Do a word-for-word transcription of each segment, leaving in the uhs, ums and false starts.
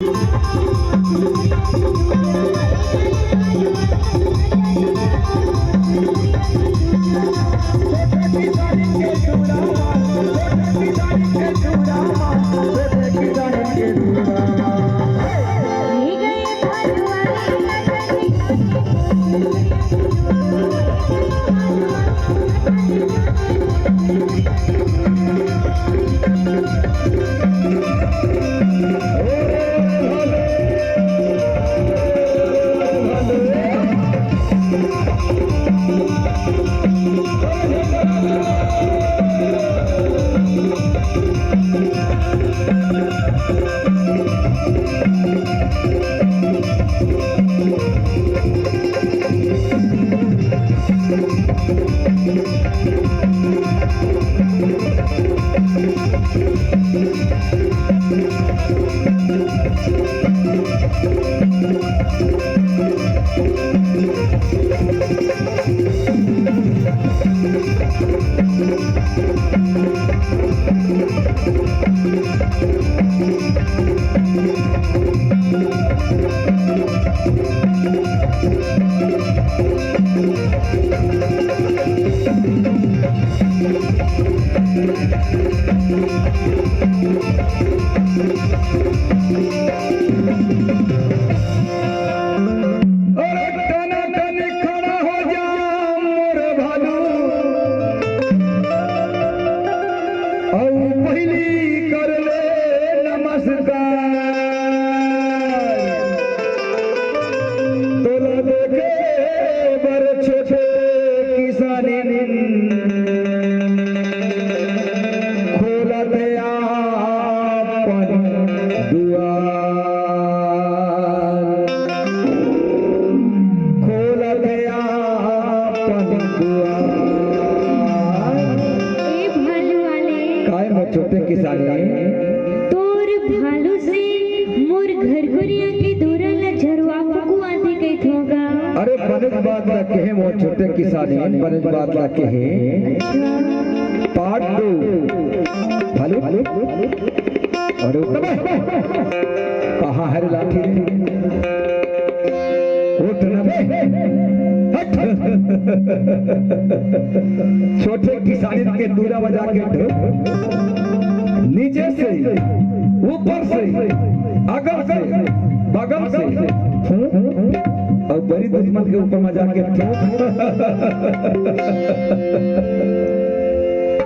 अरे टनाटन खड़ा हो जा मोर भालू, अउ पहिली कर ले नमस्कार। तोला देखे बर छोटे किसानी खोलत अपन दुआर, खोलत अपन दुआर। ए भालू वाले। काय मोर छोटे किसानी? तोर भालू से मोर घरघुरिया के धुरा ल झरवा फुकवा दे कहिथों गा। अरे बनेच बात ला कहे मोर छोटे किसानी, बनेच बात ला कहे। अच्छा। Part two। हेलो? अरे उठ ना बे। कहाँ है रे लाठी रे? उठ ना बे। हट। छोटे किसानी के दूरा बजा के ढोक। नीचे से, ऊपर से, अगल से, बगल से, फूंक, अउ बड़ी दुश्मन के ऊपर में जाके थूक।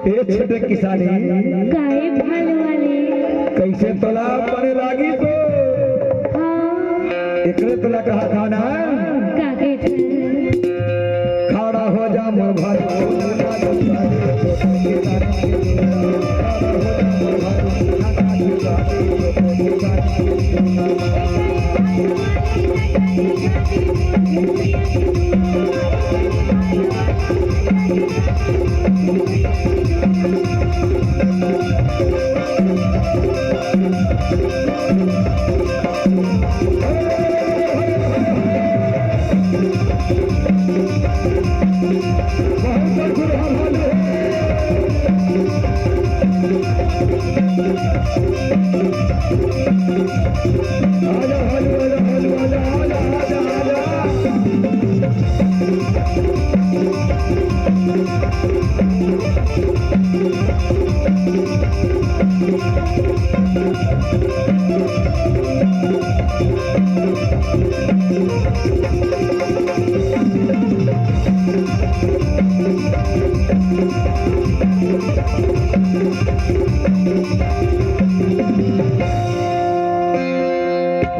ए छोटे किसानी। काय भालू वाले? कइसे तोला बने लागिस? हाँ। एकरे तोला कहा था ना? का कहिथे? खड़ा हो जा मोर भाई।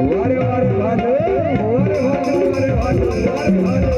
वारे, वारे, वारे, वारे, वारे, वारे, वारे, वारे, वारे।